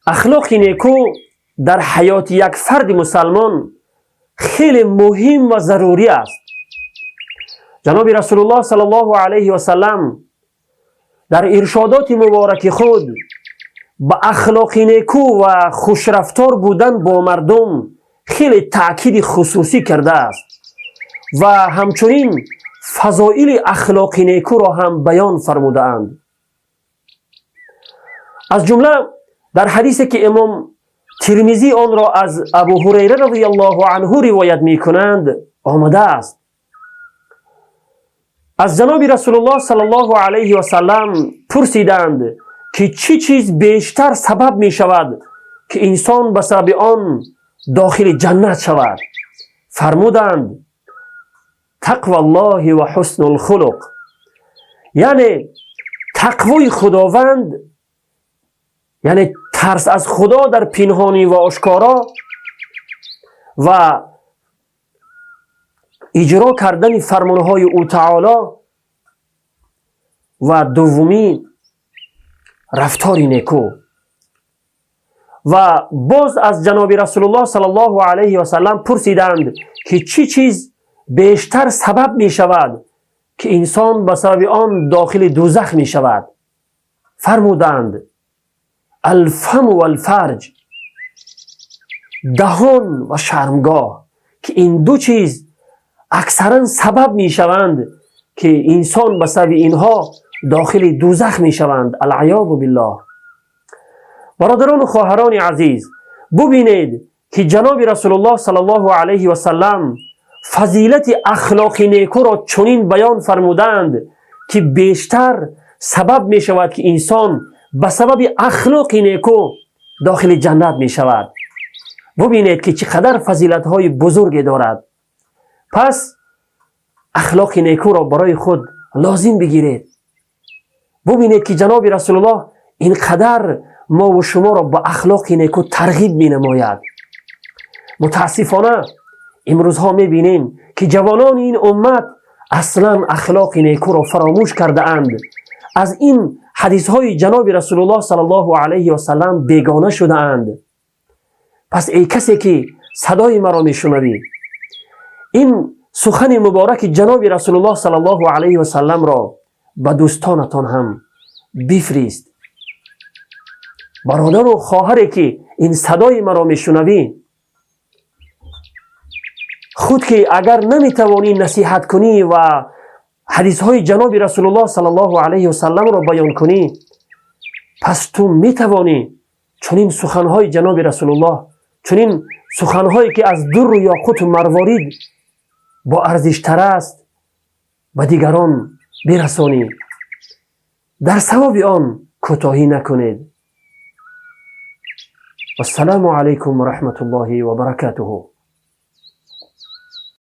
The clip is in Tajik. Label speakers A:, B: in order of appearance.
A: Ахлоқи неку дар ҳаёти як фарди мусалмон хеле муҳим ва зарурӣ аст. Ҷаноби Расулуллоҳ саллаллоҳу алайҳи васаллам дар иршодоти мубораки худ ба ахлоқи неку ва хушрафтор будан бо мардум хеле таъкиди хусусӣ кардааст ва ҳамчунин фазоили ахлоқи некуро ҳам баён фармудаанд. Аз ҷумла дар ҳадисе, ки Имом Тирмизӣ онро аз Абу Ҳурайра розияллоҳу анҳу ривоят мекунанд, омадааст: аз ҷаноби Расулуллоҳ саллаллоҳу алайҳи васаллам пурсиданд, ки чӣ чиз бештар сабаб мешавад, ки инсон ба сабаби он дохили ҷаннат шавад? Фармуданд: тақваллоҳи ва ҳуснулхулуқ, яъне тақвои Худованд, яъне тарс аз Худо дар пинҳонӣ ва ошкоро ва иҷро кардани фармонҳои Ӯ таоло ва дуввумӣ рафтори неку. Ва боз аз ҷаноби Расулуллоҳ саллаллоҳу алайҳи васаллам пурсиданд, ки чӣ чиз бештар сабаб мешавад, ки инсон ба сабаби он дохили дӯзах мешавад? Фармуданд: алфаму валфарҷ, даҳон ва шармгоҳ, ки ин ду чиз аксаран сабаб мешаванд, ки инсон ба сабаби инҳо дохили дӯзах мешаванд, алъаёзу биллоҳ. Бародарону хоҳарони азиз, бубинед, ки ҷаноби Расулуллоҳ саллаллоҳу алайҳи васаллам фазилати ахлоқи некуро чунин баён фармуданд, ки бештар сабаб мешавад, ки инсон ба сабаби ахлоқи неку дохили ҷаннат мешавад. Бубинед, ки чӣ қадар фазилатҳои бузурге дорад. Пас ахлоқи некуро барои худ лозим бигиред. Бубинед, ки ҷаноби Расулуллоҳ ин қадар мову шуморо ба ахлоқи неку тарғиб менамояд. Мутаассифона, имрӯзҳо мебинем, ки ҷавонони ин уммат аслан ахлоқи некуро фаромӯш кардаанд, аз ин ҳадисҳои ҷаноби Расулуллоҳ саллаллоҳу алайҳи васаллам бегона шудаанд. Пас эй касе, ки садои маро мешунавӣ, ин сухани мубораки ҷаноби Расулуллоҳ саллаллоҳу алайҳи васалламро ба дӯстонатон ҳам бифирист. Бародару хоҳаре, ки ин садои маро мешунавӣ, худ ки агар наметавонӣ насиҳат кунӣ ва ҳадисҳои ҷаноби Расулуллоҳ саллаллоҳу алайҳи васалламро баён кунӣ, пас ту метавонӣ чунин суханҳои ҷаноби Расулуллоҳ, чунин суханҳое, ки аз дурру ёқуту марворид боарзиштар аст, ба дигарон бирасонӣ. Дар савоби он кӯтоҳӣ накунед. Вассалому алайкум ва раҳматуллоҳи ва баракатуҳу.